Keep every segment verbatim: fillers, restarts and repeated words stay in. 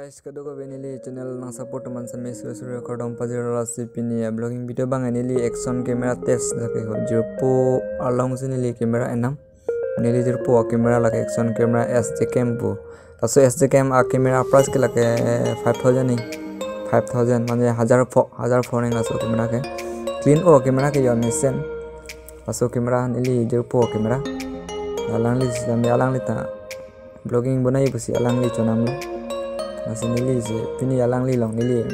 Guys, kadokave neli channel nang support atum aphan sitame suri suri kardom pajirlo. Lasi pini a vlogging video abang neli action camera test lake ho. Jirpo along si neli camera enam. Neli jirpo a camera lake action camera S J Cam pu. Laso S J Cam a camera price ke lake five thousand ni. Five thousand mane hajar pho, hajar pho ni laso camera ke. Clean o camera ke yon mesen. Laso camera neli jirpo camera. Alangli sitame alangli ta vlogging bonai pusi alangli chonamlo. Lasi neli si pini alangli along neli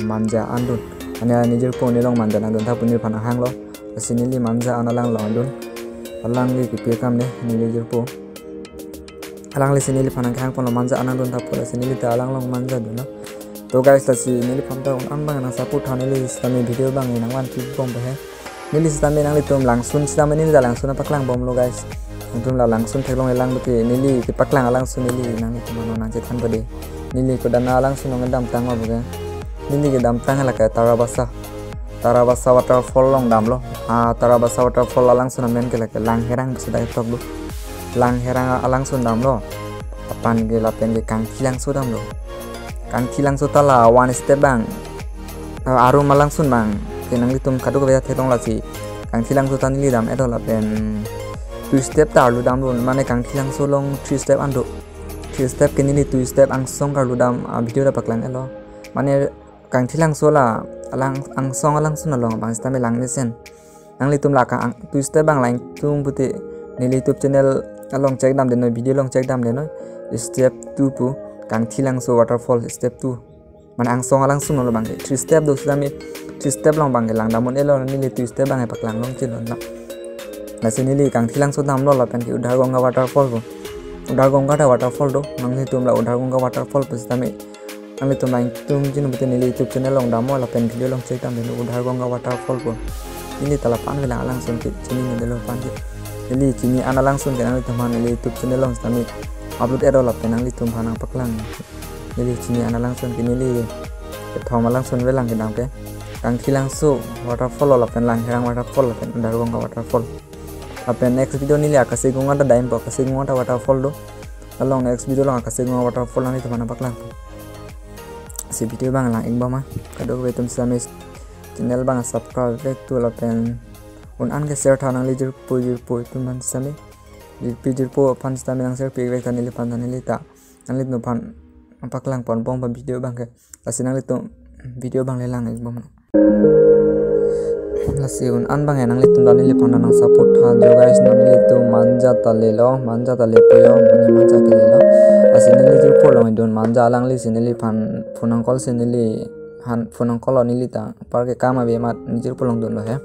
manja andun. Ane neli jirpo neli along manja andun ta pu neliphan hanglo. Lasi neli manja an alang along andun. Alangli kepi akam ne neli jirpo. Alangli si neliphan hangponlo manja an andun ta pu, lasi neli ta alang along manja dunlo. To guys, lasi neliphan ta un-an abang nang support tha, neli sitame video abang nangvanpi bompo he. Neli sitame nanglitum langsun sitame neli ta langsun paklang bomlo guys. Nangtum la langsun theklonglelang pulote neli kepaklang alangsun neli nanglitum aphan nangchethan pade. Neli kodan alangsun along damtang ma boga. Neli kedamtang lake Tarabasa. Tarabasa waterfall along damlo. Ah, Tarabasa waterfall alangsun amen ke lake Langherang pusi dak toklo. Langherang alangsun damlo. Lapen ke lapen ke Kangthilangso damlo. Kangthilangso ta la one step abang. Ah, arum alangsun abang ke nanglitum kadokave theklong lasi. Kangthilangso ta neli dam-etlo lapen two step ta arlu damlo, mane Kangthilangso along three step an do. Three step ke neli two step angsong arlu dam a video ta paklang-etlo. Mane Kangthilangso la alang angsong alangsun along abang sitame lang mesen. Nanglitum la kang two step abang langdun pulote neli YouTube channel along check damde noi, video along check damde noi. Step two pu Kangthilangso waterfall step two. Mane angsong alangsun along abang ke three step do sitame three step along abang ke lang dam un-elo, neli two step abang ke paklang longchelo na. Lasi neli Kangthilangso damlo lapen ke Udharganga waterfall pu. Udharganga ta waterfall do, nanglitum la Udharganga waterfall pu sitame nanglitum langdun chini pulote neli YouTube channel along damlo lapen video along check damde noi, Udharganga waterfall pu. Neli ta la pan avelang alangsun ke chinine detlo pan ke. Neli chini an alangsun ke nanglitum aphan neli YouTube channel along sitame upload-etlo lapen nanglitum aphan nangpaklang. Neli chini an alangsun ke neli kethom alangsun avelang kedam ke. Kangthilangso waterfall lapen Langherang waterfall lapen Udharganga waterfall. Lapen next video neli Akashi Ganga ta dampo, Akashi Ganga ta waterfall do. Along next video along Akashi Ganga waterfall nanglitum aphan nangpaklang. Si video abang lang-ik bom ma. Kadokave atum sitame channel abang subscribe vek tha lapen un-an ke share tha nangli jirpo jirpo atum aphan sitame. Jirpi jirpo aphan sitame nang share pi vek tha neliphan ta neli ta nanglitum aphan paklang pon bompo video abang ke. Lasi nanglitum video abang le lang-ik bom. Lasi un-an abang ya nanglitum ta neliphan ta nang support tha jo guys, nanglitum manja ta lelo, manja ta lepo yo, mane manja ke lelo. Lasi neli jirpo along idun manja alangli si neliphan phone nang call si neliphan phone nang call-lo neli ta apar ke kam ave amat neli jirpo along dunlo he.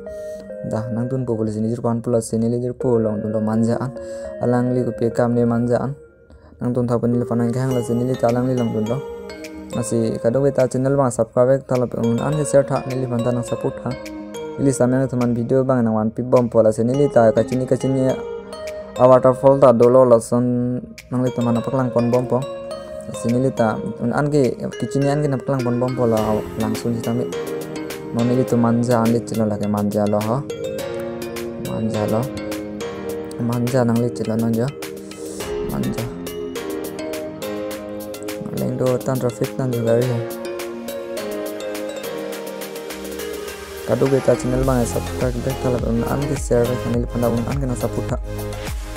Dah nangdunpo pulo si neli jirpo aphan pulo si neli jirpo along dunlo manja an. Alangli kopi akam ne manja an nangdun tha pu neliphan nangkehang, lasi neli ta alangli along dunlo. Lasi kadokave ta channel abang subscribe vek tha lapen un-an ke share tha, neliphan ta nang support tha. Neli sitame nanglitum aphan video abang nangvanpi bompo, lasi neli ta kachini kachini a waterfall ta dolo, lason nanglitum aphan nangpaklang pon bompo. Lasi neli ta un-an ke kachini an ke nangpaklang pon bompo la langsun sitame. Non nelitum manja an lechelo lake manja lo ho. Manja lo. Manja nanglechelo non jo. Manja. Leng do tan traffic tan jo gari hai. Kadokave ta channel abang subscribe vek tha lapen un-an ke share vek tha, neliphan ta un-an ke nang support tha.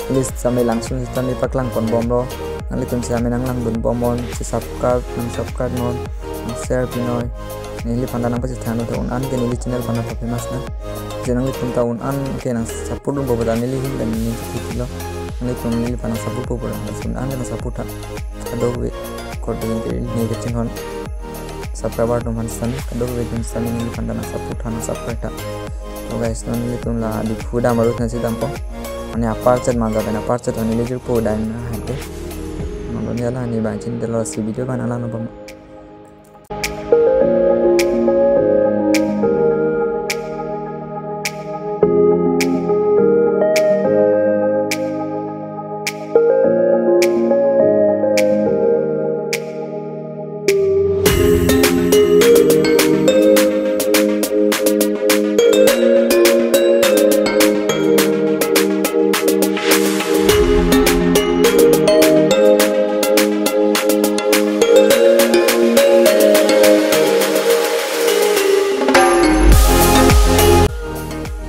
Neli sitame langsun sitame paklang pon bomlo. Nanglitum sitame nang langdun bomnon, si subscribe, nang subscribe non, nang share pi noi. Neliphan ta nangpachethang non ta un-an ke neli channel aphan ta famous na. Je nanglitum ta un-an ke nang support dunpo pu ta neli ahin pen neli chethik lo. Nanglitum neliphan nang support po pu ta un-an ke nang support tha. Kadokave according to ne kachinghon subscriber atum aphan sitame, kadokave atum sitame neliphan ta nang support tha, nang subscribe tha. To guys, non nelitum la Diphu dam arut nasi dampo. Mane apar chet manja pen apar chet neli jirpo dam na hai ke. Non neli la ne bang chin detlo, si video abang nanglang bom.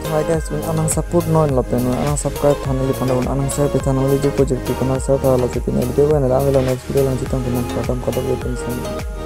Hi guys, un anang support non lapen un anang subscribe than neli phan un anang share pe than neli ju project tu kana share tha la chepin video ko na dam lo next video lang chetong pinang kadam kadam waiting.